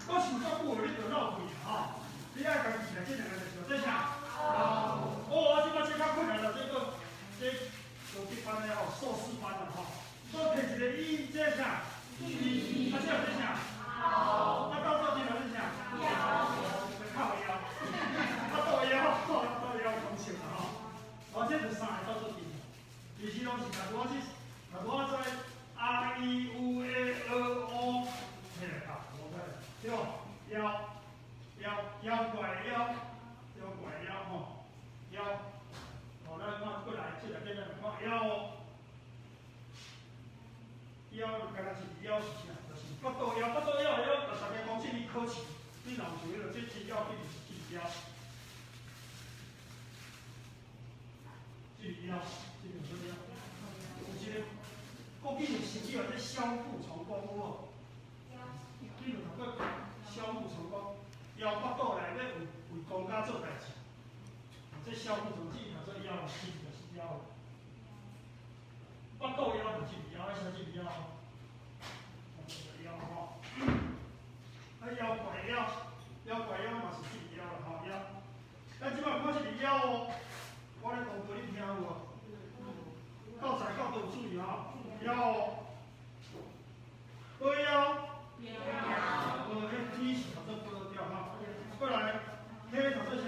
閣想足久的，你就落氣啊吼。你愛家己記來，這兩個就是學做啥？哦，這擺這較困難啦，這個這高級班的吼，碩士班的吼，閣提一個一，這啥？一，啊，這個做啥？啊，鬥做這個做啥？靠腰，啊，倒腰，倒腰講笑啦吼。哦，這就三個鬥做陣，其實攏是假如我這，假如我在 I U A O O，彼個鬥，無對，對無？腰，腰，腰怪腰，腰怪腰吼，腰，哦，咱看過來，這個簡單來看腰哦。腰敢若是腰是啥？就是腹肚枵，腹肚枵會曉共大家講，這個考試，你若有想彼落，這真要緊就是這個腰，這個腰，這個啥腰？有一個國語的成語叫做削腹成功，有無？你有讀過削腹成功？枵腹肚內咧為公家做代誌，這削腹成功，這叫做枵，其實就是枵。腹肚枵就是這個枵，愛寫這個枵。枵吼，啊枵怪枵，枵怪枵嘛是這個枵啦吼枵。咱這擺看這個枵哦，我咧講過你聽有無？到在到都有注意吼，枵哦，高枵，無彼 T 是讀做高對吼。過來，彼讀做啥？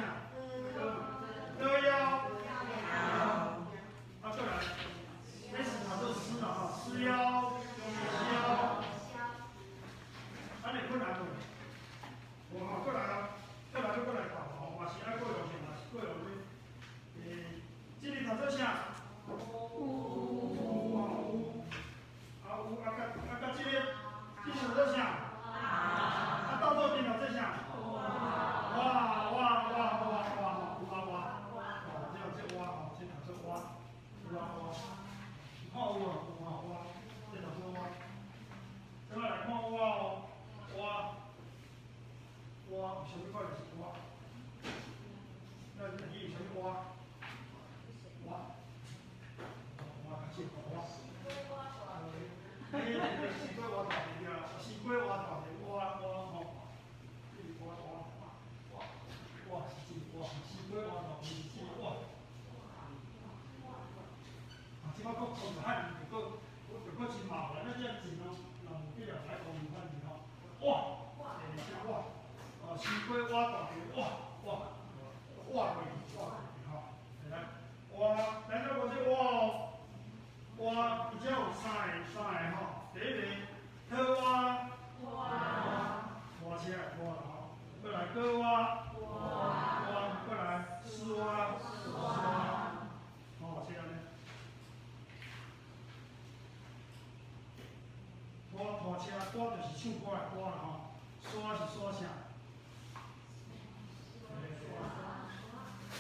高枵，個讀做啥？有。哦，有。啊有啊，佮啊佮這個，這個讀做啥？啊，鬥做陣讀做啥？哇哇哇哇哇吼，有啊哇。哦，這個這蛙吼，這讀做蛙，有啊蛙。你看有無？有吼蛙，這讀做蛙。這擺來看蛙哦，蛙，蛙有啥物款就是蛙？咱會記有啥物蛙？蛙，蛙較少看蛙。嘿，西瓜蛙大隻啊，西瓜蛙大隻，蛙蛙吼，這是蛙蛙蛙蛙是這個蛙，西瓜蛙大隻是這個蛙。啊，這擺閣講著漢字，就閣就閣真麻煩，咱這真哦，若無必要來講漢字吼。蛙，欸，這蛙，哦，西瓜蛙大隻，蛙蛙蛙落去，蛙落去吼，來蛙，咱再講這蛙哦，蛙伊遮有三个三个吼，第一个拖蛙，拖車的拖啦吼，閣來閣蛙，蛙，閣來絲蛙，絲蛙，吼，這按呢。拖拖車，歌就是唱歌的歌啦吼，沙是沙啥？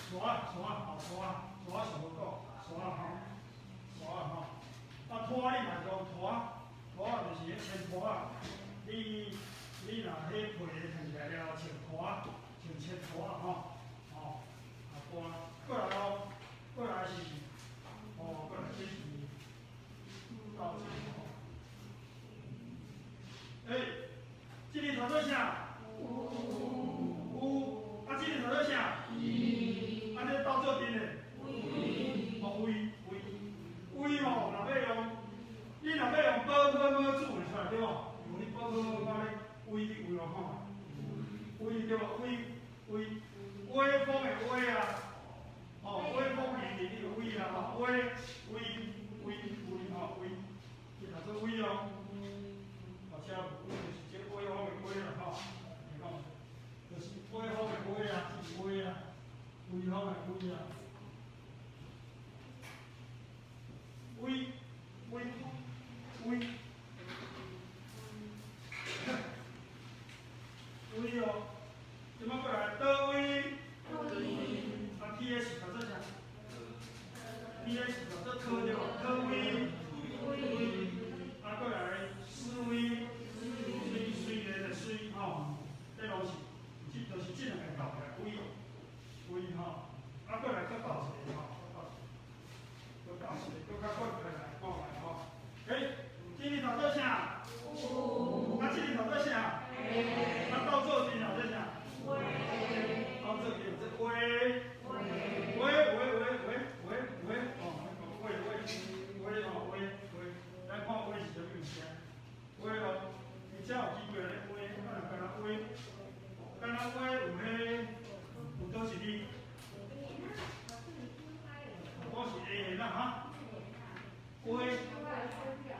沙沙吼沙沙上好講，沙吼沙吼。啊拖你嘛是講拖，拖就是彼穿拖仔，你你若彼皮穿起來了，穿拖，穿穿拖仔吼，吼啊拖。過來哦，過來是，哦過來這是到這個吼。欸，這個讀做啥？有。啊，這個讀做啥？啊，這鬥做陣的。哦，威威威吼，若欲用，你若欲用寶寶母煮會出來對無？有你寶寶母看咧，威你有落看。威對無？威威威風的威啊！哦，威風凛凛的威啊！吼，威威威威吼威，這讀做威哦。哦，這有就是這威風的威啦吼，你講，就是威風的威啊，是威啊，威風的威啊。威威威威哦，這擺過來倒位？啊，T S 讀做啥？T S 讀做特對無？特威威，啊，過來思威，水水咧的水吼，這攏是，這就是這兩個鬥起來威威吼，啊，過來閣鬥一個吼，閣鬥一個，閣較快過來看覓吼。欸，這個讀做啥？啊，這個讀做啥？啊，鬥做陣讀做啥？鬥做陣做威威威威威威威哦，威威威吼威威，咱看威是啥物物件？威哦，伊遮有機會咧威，啊，若敢若威，敢若威有彼有佗一字？我是下啦哈，威，佗一个？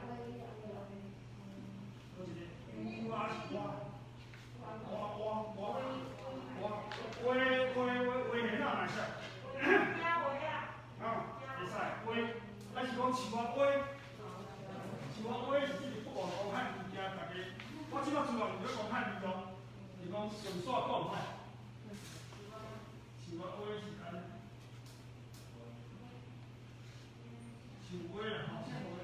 有啊是蛙，蛙蛙蛙蛙，威威威威哪會使？啊，會使威，啊是講樹仔威，樹仔威是這個國王講漢字驚大家，我這擺主要毋是講漢字哦，是講順煞講吼。樹仔威是按呢，樹威啦吼，樹威，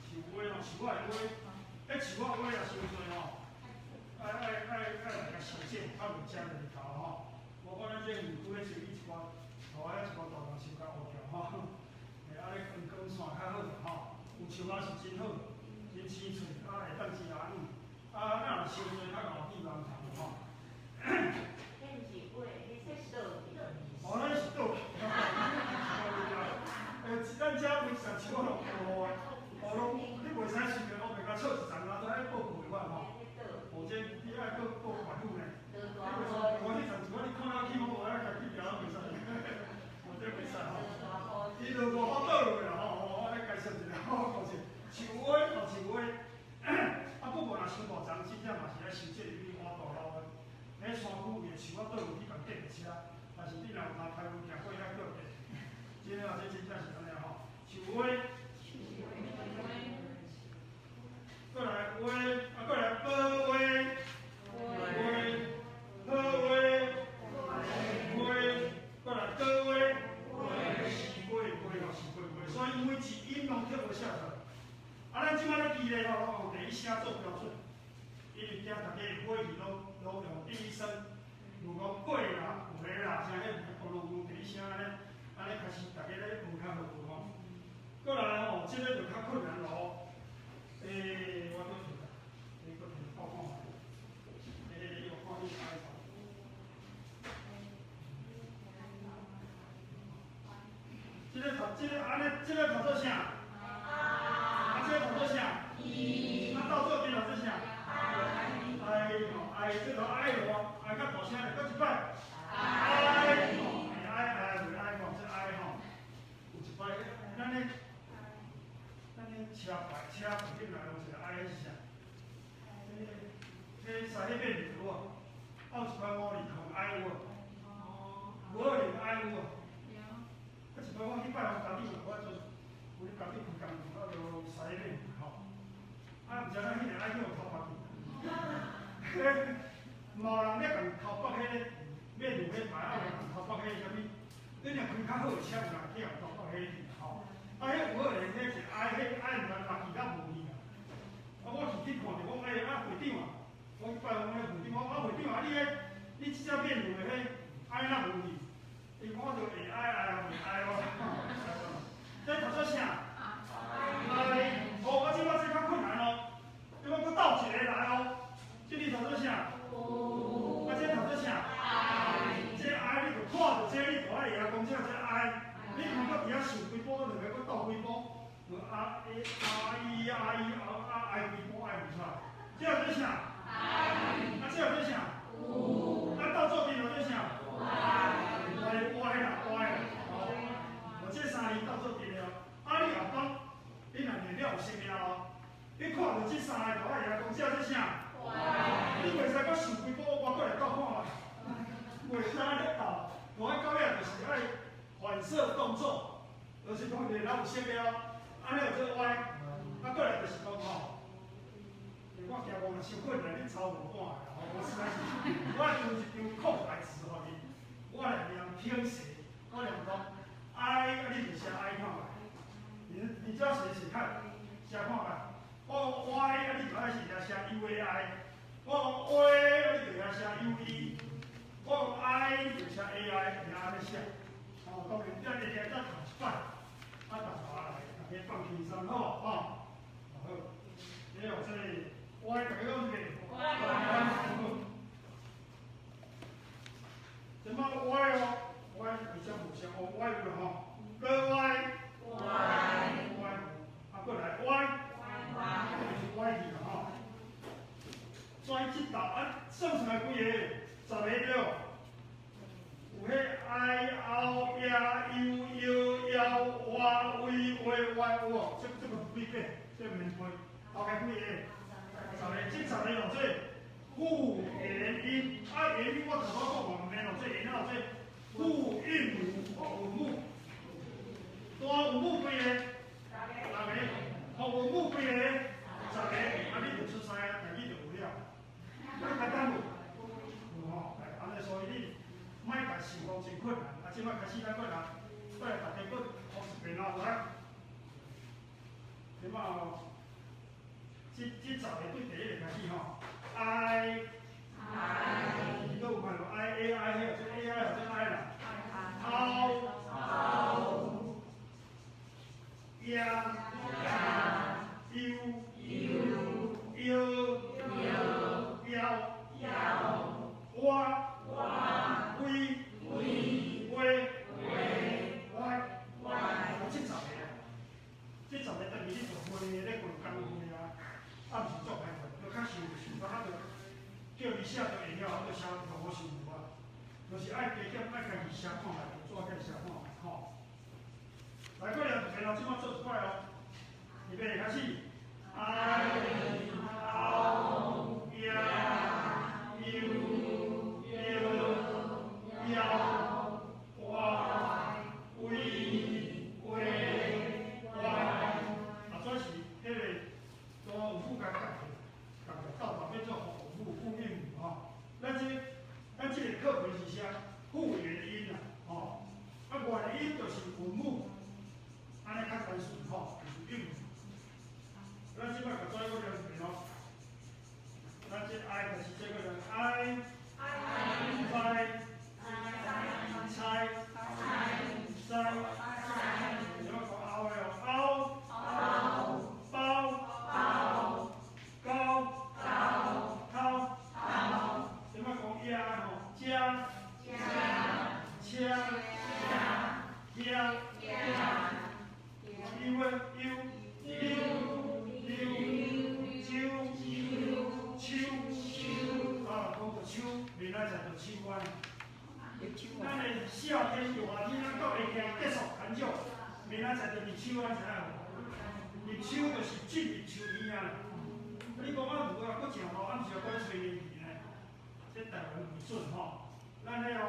樹威吼，樹仔的威，彼樹仔威也傷濟吼，愛愛愛愛來共修剪，較袂食著日頭吼。無講咱這園區咧修理一寡，塗遐一寡大木樹較烏條吼，會啊咧光光線較好吼，有樹仔是真好，真青翠，啊會當遮雨，啊咱若傷濟較熬致人頭吼。彼毋是話，彼是倒去。哦，咱是倒去。欸，咱遮規層樹仔攏烏的，哦，攏你袂使隨便烏白共笑一層，啊，都愛報告款吼。哦，這你愛閣報法律呢？你袂使，我彼層樹仔你看了起碼無愛共去掠袂使，哦，這袂使吼。伊就大好倒落啦吼，吼，我來介紹一下吼，講是樹威吼，樹威。啊，不過若傷大叢，真正嘛是愛修剪，因為倚大路的。彼山區有的樹仔倒落去共電車，啊，但是你若有聽台語聽過，遐叫電。真的，這真正是按呢吼。樹花，過來花，啊過來寶花，花，好花，花，過來果花，是花花吼，是花花。所以每一音攏特別寫出來。啊，咱這擺咧記咧吼，攏用第一聲做標準，因為驚大家火氣攏攏用第一聲，如講過啦、有的啦，啥彼攏用第一聲按呢，按呢開始大家咧學較好吼。過來吼，這個就較困難咯。欸，我閣提啦，你閣提報看覓。欸，我看你愛啥？這個讀，這個按呢，這個讀做啥？啊，這個讀做啥？啊，到做陣讀做啥？愛吼，愛，這個愛吼，愛較大聲咧，閣一擺。愛吼，愛愛袂愛吼，這愛吼，有一擺，咱咧，咱咧車牌車牌頂來有一個愛是啥？彼個，彼三彼變有無？啊，有一擺五二空愛有無？五二零愛有無？啊，一擺我去拜訪家己，我就有咧家己開工，啊，就使彼吼。啊，毋知影彼個愛去予偷拍去。嘛有人咧共偷北彼個免路彼牌，啊，有人共偷北彼個啥物？你若開較好的車，有人去共偷北彼個吼。啊，彼有可能彼是愛，彼愛毋知落去甲無去啊。啊，我是去看著講，欸，啊會長啊，我去拜訪彼會長，我講啊會長啊，你彼你這隻免路的彼愛哪無去？伊講我就會愛愛袂愛我。這讀做啥？愛。哦，啊，這擺這較困難哦，這擺閣鬥一個來哦。這字讀做啥？啊，這讀做啥？這愛你就看著這，你就愛會曉講這這愛。你如果佇遐想幾步，兩个閣鬥幾步，就啊欸啊伊啊伊啊啊愛幾步愛毋出來。這讀做啥？啊，這讀做啥？啊，鬥做陣讀做啥？歪歪啦歪啦，吼！哦，這三字鬥做陣了，啊，你後擺，你若念了有熟了哦，你看著這三个就愛會曉講這做啥？你袂使閣想幾步，我閣來鬥看覓。袂使按呢鬥，我到尾就是愛反射動作，就是講練了有熟了，按呢有做歪，啊，過來就是講吼，我驚講若傷困難，你抄無半個啦吼，我實在是，我留一張空白紙予你，我來念聽寫，我念講愛，啊你就寫愛看覓，你只要寫寫看，寫看覓，我講 Y，啊你就愛寫寫 U A I，我講 W，啊你就寫 U E，我講 I，你就寫 A I，就按呢寫。哦，當然，這日日再讀一擺，啊，逐下來，大家放輕鬆好無？吼，好。你哦，這個 Y，大家講這個 Y，好。這擺 Y 哦，Y 比較無相哦，Y 有啦吼，哥 Y，Y，有，啊，過來 Y，就是 Y 去啦吼。所以這道啊，算出來幾個？十個對。有彼 I O 呀 U U 幺 Y V V Y 有無？這個不必背，這個免背。大概幾個？十個，這十個哦，這複元音，啊元音我頭拄講嘛，毋免哦，這元啊，這複韻母哦，韻母。大韻母幾個？六個。後韻母幾個？十個。啊，你就出師啊，台語就有了。啊，簡單無？有吼，來，按呢所以你莫共想講真困難，啊，這擺開始咱閣來，閣來大家閣學一遍哦，來。這擺哦，這十個對第一個開始吼，I，你閣有看到 I A I 彼個，這 A I 或者 I 啦，O，呀，U，U，幺，Y，V，V，Y，這十個啊，這十個等於你做分的咧滚工分啊，啊，毋是做歹困，就較想想到啊，就叫你寫就會曉，啊，就寫就無想無啊，就是愛加減愛家己寫看覓，紙家己寫看覓吼。來，過來一遍哦，這擺做一擺哦，預備開始。I O 呀 U U 幺就是啥？復元音啦，吼。啊，元音就是韻母，按呢較單純吼，就是韻母。咱這擺共再閣念一遍咯。咱這愛就是這個人愛，在，猜，塞，這擺講拗的哦，拗，包，高，頭，這擺講壓吼，加，車，遐，因為悠，溜，溜，周，秋，啊，講到秋，明仔載就秋灣。咱的夏天、熱天，咱到下天結束寒暑，明仔載就入秋灣，知影無？入秋就是進入秋天啊。你講啊無啊，閣上路，暗時閣吹冷氣呢？這台灣為準吼，咱彼哦，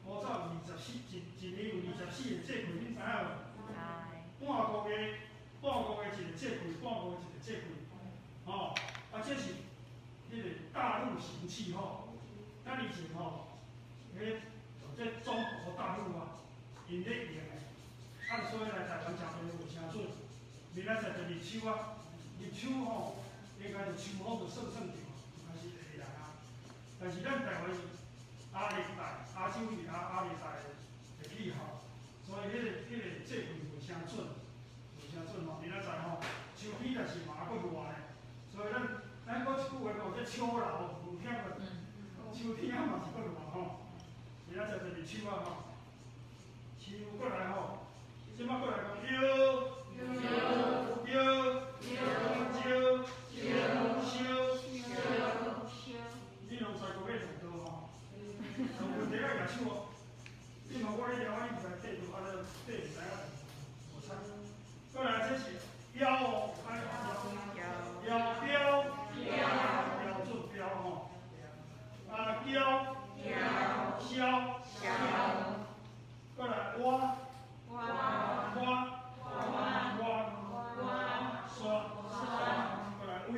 古早有24，一年有24個節氣，恁知影無？半個月，半個月一個節氣，半個月一個節氣，吼，啊，這是彼個大陸型氣候。咱以前吼，彼這中國大陸啊，𪜶咧用的，啊，所以來台灣誠濟有誠準。明仔載就入秋啊，入秋吼，應該就秋風就算算著，就開始會涼啊。但是咱台灣是亞熱帶，亞洲是亞熱帶的氣候，所以彼個節氣袂誠準，袂誠準吼。明仔載吼，秋天若是嘛閣熱的，所以咱閣一句話講，這秋老虎險啊，秋天啊嘛是閣熱吼。明仔載就入秋啊吼，秋過來吼，這擺過來講腰，腰，蕉，燒，你攏知閣欲兩刀吼？有問題愛舉手哦。你問我咧了，你毋知對著，啊，對毋知影無差。過來這是標哦，標標標準標吼。啊，嬌，痟，過來蛙，蛙，蛙，刷，過來威，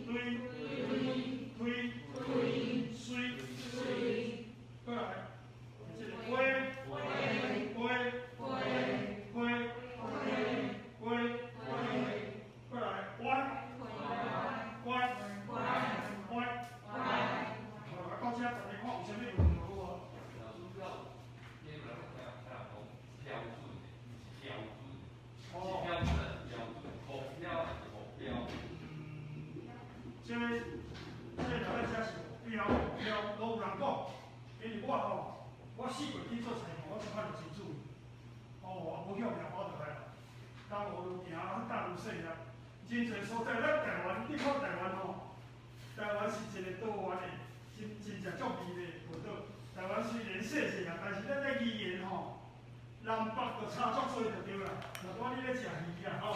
堆，推，水，過來，這個花，花，花，花，過來彎，彎，彎，好，到這大家看有啥物問題無？老師要，你們聽聽人講標準的，毋是標準，是標準還是標準？目標還是目標？這大概這是目標，目標，攏有人講，因為我吼，我四月去做裁判，我這擺就真注意。哦，我無曉掠我就來啦。東湖行，大陸細啊，真濟所在，咱台灣，你看台灣吼，台灣是一個多元的，真真正足美的寶島。台灣雖然細細啊，但是咱這語言吼，南北就差足濟就對啦。若講你咧食魚啊吼，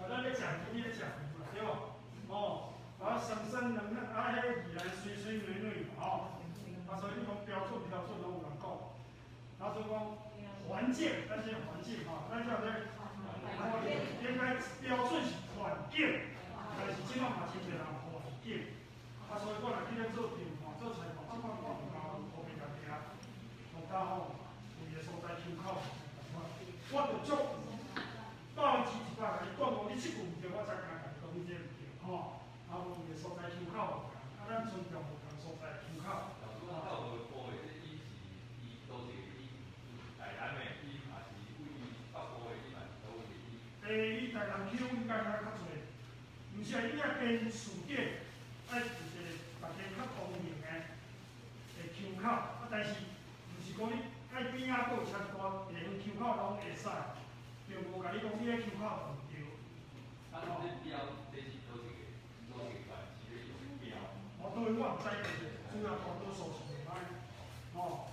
啊咱咧食魚，你咧食魚嘛對無？哦，啊酸酸軟軟，啊彼魚來水水軟軟吼，啊所以你講標準標準攏有人講，啊所以講環境，咱這環境吼，咱叫做應該標準是環境，但是這擺嘛真濟人環境，啊所以我若去咧做評判、做裁判，這擺我毋敢烏白共行，予他吼規个所在胸口，我就足100%共你講講，你這句毋對，我才敢共你講你這毋對，吼。啊，無規个所在胸口無仝，啊，咱尊重無仝所在胸口。老師，我到無報的這音是伊佗一個音，台南的音，還是位北部的音，還是佗位的音？欸，伊台南口應該較濟，毋是啊，你愛編詞典，愛有一個大家較公平的腔口，啊，但是毋是講你愛邊仔閣有遮一寡地方腔口攏會使，並無共你講你彼腔口毋對。啊，這標這是佗一個，佗一個縣市咧用的標？我對我毋知，就是主要大多數是袂歹，吼。